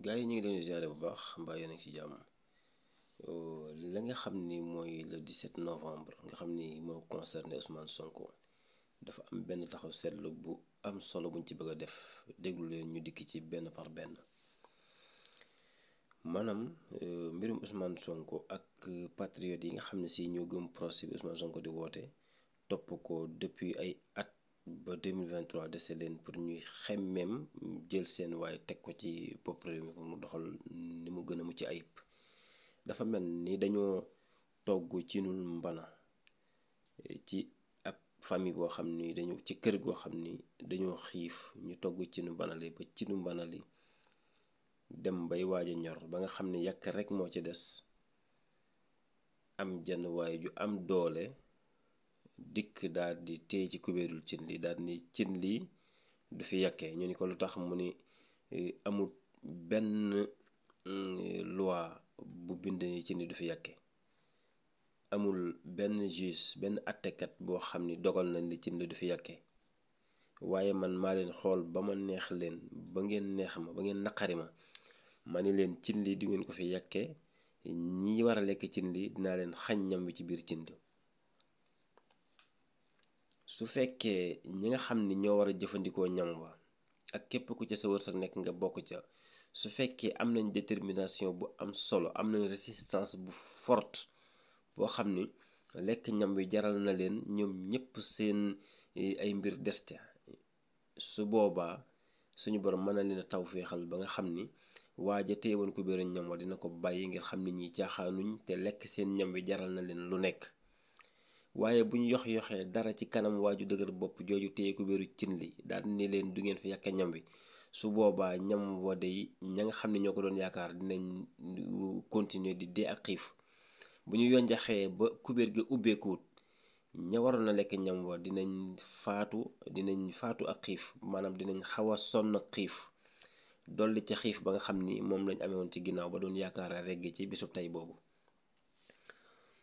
gaa yi ñu ngi leen di ziare bu baax mbaa yéen a ngi ci jàmm. la nga xam ni mooy le 17 novembre nga xam ni moo concerné Ousmane Sonko dafa am benn taxaw seetlu bu am solo buñ ci bëgg a def déglu leen ñu dikk ci benn par benn. maanaam mbirum Ousmane Sonko ak patriote yi nga xam ne si ñoo gëm procès bi Ousmane Sonko di woote topp ko depuis ay at ba 2023 dese leen pour ñuy xemmeem jël seen waaye teg ko ci bopp réew mi pour mu doxal ni mu gën a mucc ayib. dafa mel ni dañoo togg ci nun mbana ci ab famille boo xam ni dañu ci kër goo xam ni dañoo xiif ñu togg ci nu mbanali ba ci nu mbanali dem bay waaj a ñor ba nga xam ni yàq rek moo ci des am jenn waaye ju am doole dikk daal di téye ci kubéerul cin li daal ni cin li du fi yàkkee ñu ni ko lu tax mu ni amul benn loi bu bind ni cin li du fi yàkke amul benn juge benn attekat boo xam ni dogal nañ li cin li du fi yàkke waaye man maa leen xool ba ma neex leen ba ngeen neex ma ba ngeen naqari ma ni leen cin li du ngeen ko fi yàkke ñi war a lekk cin li dinaa leen xañ ñam wi ci biir cin li su fekkee ñi nga xam ni ñoo war a jëfandikoo ñam wa ak képp ku ca sa wërsëg nekk nga bokk ca su fekkee am nañ détermination bu am solo am nañ résistance bu forte boo xam ni lekk ñam wi jaral na leen ñoom ñépp seen ay mbir deste su boobaa suñu borom mën na leen a taw féexal ba nga xam ni waaja téye woon ku béeru ñam wa dina ko bàyyi ngir xam ni ñiy caaxaanuñ te lekk seen ñam wi jaral na leen lu nekk waaye bu ñu yoxee dara ci kanam waaju dëgër bopp jooju téye ku béeru cin li daal ni leen du ngeen fi yàq ñam wi su boobaa ñam wa day ña nga xam ne ñoo ko doon yaakaar dinañ continuer di dee ak xiif bu ñu yonjaxee ba kubéer gi ubbeekuwut ña waroon a lekk ñam wa dinañ faatu ak xiif maanaam dinañ xaw a sonn ak xiif dolli ca xiif ba nga xam ni moom lañ amee woon ci ginnaaw ba doon yaakaar a regg ci bisub tey boobu.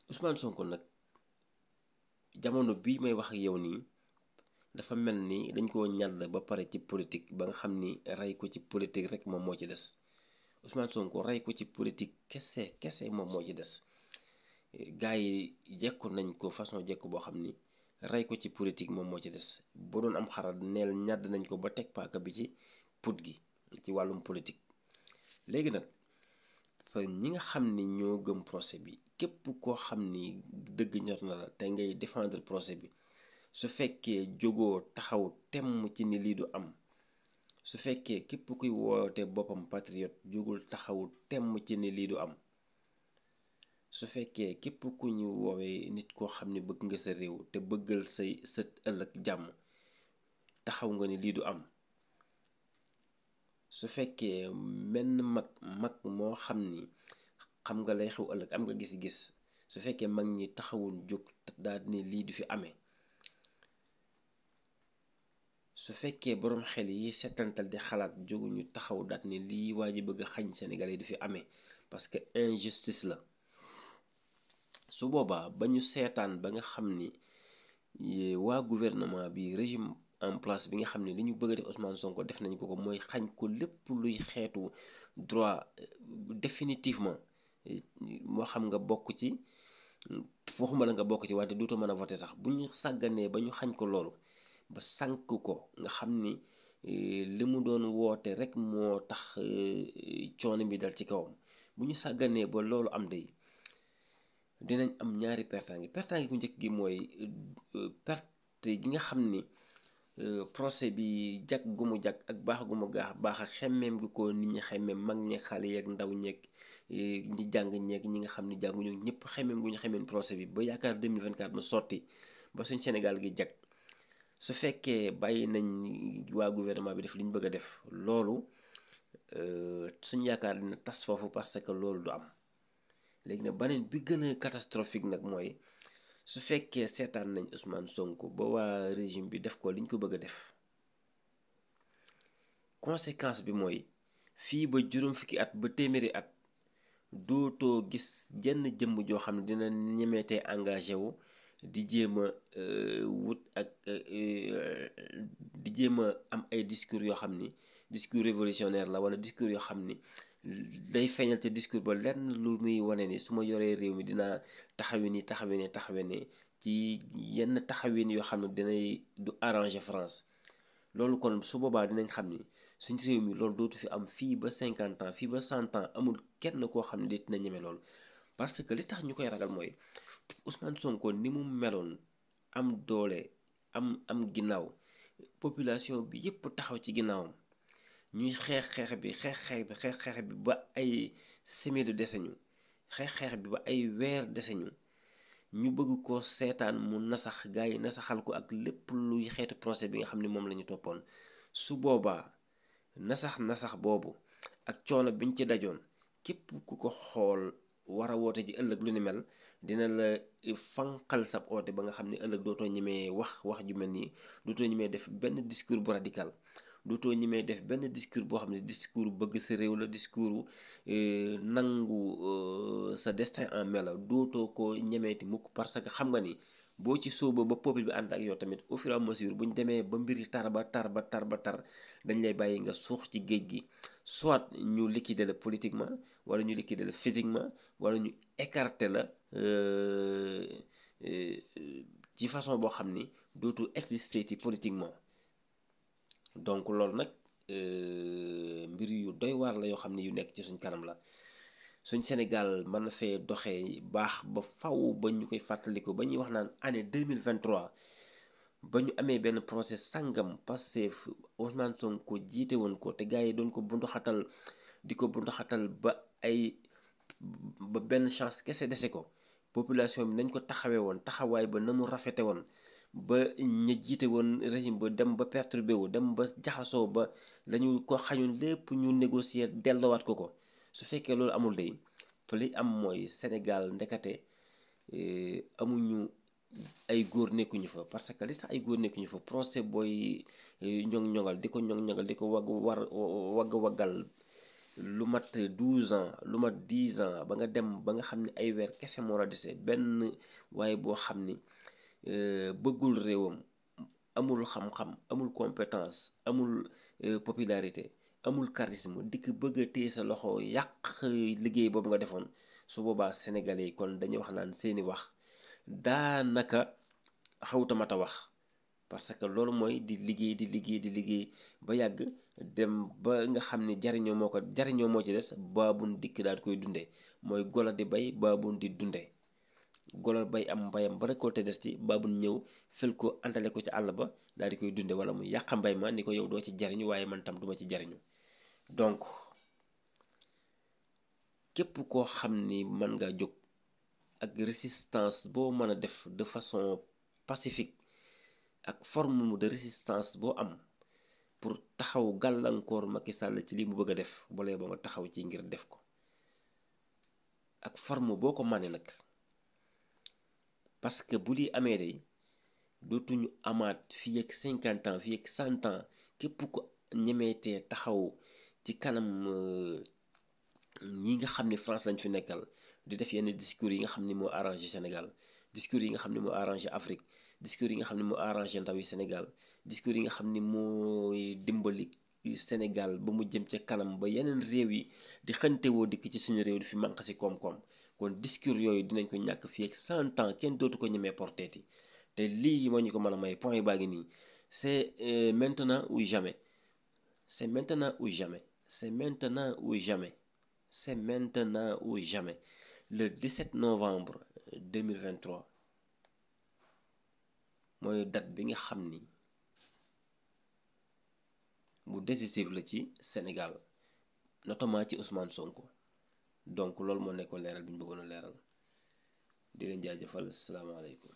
Ousmane Sonko nag jamono bii may wax ak yow nii dafa mel ni dañ koo ñàll ba pare ci politique ba nga xam ni rey ko ci politique rek moom moo ci des Ousmane Sonko rey ko ci politique kese moom moo ci des. gaa yi jekku nañ ko façon jekku boo xam ni rey ko ci politique moom moo ci des bu doon am xaral neel ñàdd nañ ko ba teg paaka bi ci put gi ci wàllum politique. léegi nag fa ñi nga xam ni ñoo gëm procès bi képp koo xam ni dëgg ñor na la te ngay défendre procès bi su fekkee jógoo taxaw temm ci ni lii du am su fekkee képp kuy woote boppam patriote jógul taxaw temm ci ni lii du am su fekkee képp ku ñu woowee nit koo xam ne bëgg nga sa réew te bëggal say sët ëllëg jàmm taxaw nga ni lii du am su fekkee menn mag moo xam ni xam nga lay xew ëllëg am nga gis-gis su fekkee mag ñi taxawuñ jóg daal ni lii du fi amee su fekkee boroom xel yi setantal di xalaat jóguñu taxaw daal ni lii waa ji bëgg a xañ Sénégal yi du fi amee parce que injustice la su boobaa ba ñu seetaan ba nga xam ni waa gouvernement bi régime en place bi nga xam ne li ñu bëgg a def Ousmane Sonko def nañ ko mooy xañ ko lépp luy xeetu droit définitivement moo xam nga bokk ci waxuma la nga bokk ci wante duutoo mën a voter sax bu ñu sàgganee ba ñu xañ ko loolu ba sànk ko nga xam ni li mu doon woote rek moo tax coono bi dal ci kawam bu ñu sàgganee ba loolu am day dinañ am ñaari pertaangi bu njëkk gi mooy perte gi nga xam ni procès bi jag gu mu jag ak baax gu mu baax ak xemmeem gi ko nit ñi xemmeem mag ñeeg xale yeeg ndaw ñeeg ñi jàng ñeeg ñi nga xam ni jànguñu ñëpp xemmeem gu ñu xemmeem procès bi ba yaakaar 2024 mu sotti ba suñ Sénégal gi jag su fekkee bàyyi nañ waa gouvernement bi def li ñu bëgg a def loolu suñ yaakaar dina tas foofu parce que loolu du am. léegi nag beneen bi gën a catastrophique nag mooy su fekkee seetaan nañ Ousmane Sonko ba waa régime bi def ko li ñu ko bëgg a def conséquence bi mooy fii ba juróom fukki at ba téeméeri at dootoo gis jenn jëmm joo xam ne dina ñemeetee engagé wu di jéem a wut ak di jéem a am ay discours yoo xam ni discours révolutionnaire la wala discours yoo xam ni day feeñal te discours ba lenn lu muy wane ni su ma yoree réew mi dinaa taxawe ni taxawe ne ci yenn taxawin yoo xam ne dinay du arranger France. loolu kon su boobaa dinañ xam ni suñ réew mi loolu dootu fi am fii ba 50 ans fii ba 100 ans amul kenn koo xam ne dina ñeme loolu. parce que li tax ñu koy ragal mooy Ousmane Sonko ni mu meloon am doole am ginnaaw population bi yépp taxaw ci ginnaawam ñuy xeex bi ba ay semaine dese ñu xeex bi ba ay weer dese ñu bëgg ko seetaan mu nasax gars yi nasaxal ko ak lépp luy xeetu procès bi nga xam ne moom la ñu toppoon. su boobaa nasax boobu ak coono biñ ci dajoon képp ku ko xool war a woote ji ëllëg lu ni mel dina la fanqal sab oote ba nga xam ne ëllëg dootoo ñemee wax ju mel nii, dootoo ñemee def benn discours bu radical, dootoo ñemee def benn discours boo xam ne discours bëgg sa réew la, discours nangu sa destin en main la, dootoo ko ñemeeti mukk parce que xam nga ni boo ci sóoba ba peuple bi ànd ak yow tamit au fur et à mesure bu ñu demee ba mbir yi tar dañ lay bàyyi nga suux ci géej gi, soit ñu liquider la politiquement wala ñu liquider la physiquement wala ñu écarter la ci façon boo xam ni dootu exister ci politiquement. donc loolu nag mbir yu doy waar la yoo xam ne yu nekk ci suñ kanam la. suñ Sénégal mën na fee doxee baax ba faw ba ñu koy fàttaliku ba ñuy wax naan année 2023 ba ñu amee benn procès sangam Pastef Ousmane Sonko jiite woon ko te gars yi doon ko bunduxatal di ko bunduxatal ba benn chance kese dese ko, population bi nañ ko taxawee woon taxawaay ba na mu rafete woon ba ña jiite woon régime ba dem ba perturbé wu dem ba jaxasoo ba lañu ko xañoon lépp ñu négocier delloowaat ko. su fekkee loolu amul day li am mooy Sénégal ndekete amuñu ay góor nekkuñu fa, parce que li tax ay góor nekkuñu fa procès booy ñoŋ-ñoŋal di ko waggal lu mat 12 ans lu mat 10 ans ba nga dem ba nga xam ne ay weer kese moo la dese benn waaye boo xam ni bëggul réewam, amul xam-xam, amul compétence, amul popularité, amul charisme dikk bëgg a téye sa loxo yàq liggéey boobu nga defoon. su boobaa sénégalais yi kon dañuy wax naan seeni wax daanaka xawtamata wax, parce que loolu mooy di liggéey ba yàgg dem ba nga xam ne jariñoo moo ci des baabun dikk daal koy dunde mooy golo di bay baabun di dunde. golo bay am mbayam ba récolté des ci baabun ñëw fël ko antale ko ci àll ba daal di koy dunde wala mu yàq mbay ma ni ko yow doo ci jariñu waaye man tam duma ci jariñu. donc képp koo xam ni mën nga jóg ak résistance boo mën a def de façon pacifique ak forme de résistance boo am pour taxaw gàllankoor Macky Sall ci li mu bëgg a def boole ba nga taxaw ci ngir def ko ak forme boo ko mënee nag, parce que bu di amee day dootuñu amaat fii ak 50 ans fii ak 100 ans képp ko ñemeetee taxaw ci kanam ñi nga xam ne France lañ fi nekkal di def yenn discours yi nga xam ne moo arrangé Sénégal, discours yi nga xam ne moo arrangé Afrique, discours yi nga xam ne moo arrangé ndaw yi Sénégal, discours yi nga xam ne mooy dimbali Sénégal ba mu jëm ca kanam ba yeneen réew yi di xantewoo dikk ci suñu réew di fi manque si koom-koom. kon discours yooyu dinañ ko ñàkk fii ak 100 ans kenn dootu ko ñemee porteeti te lii moo ñu ko mën a may point baa ngi nii c'est maintenant ou jamais, c'est maintenant ou jamais, c'est maintenant ou jamais, c'est maintenant ou jamais. Le 17 novembre 2023 mooy date bi nga xam ni bu décisif la ci Sénégal notamment ci Ousmane Sonko. donc loolu moo nekkoon leeral bi ñu bëggoon a leeral di leen jaajëfal salaamaaleykum.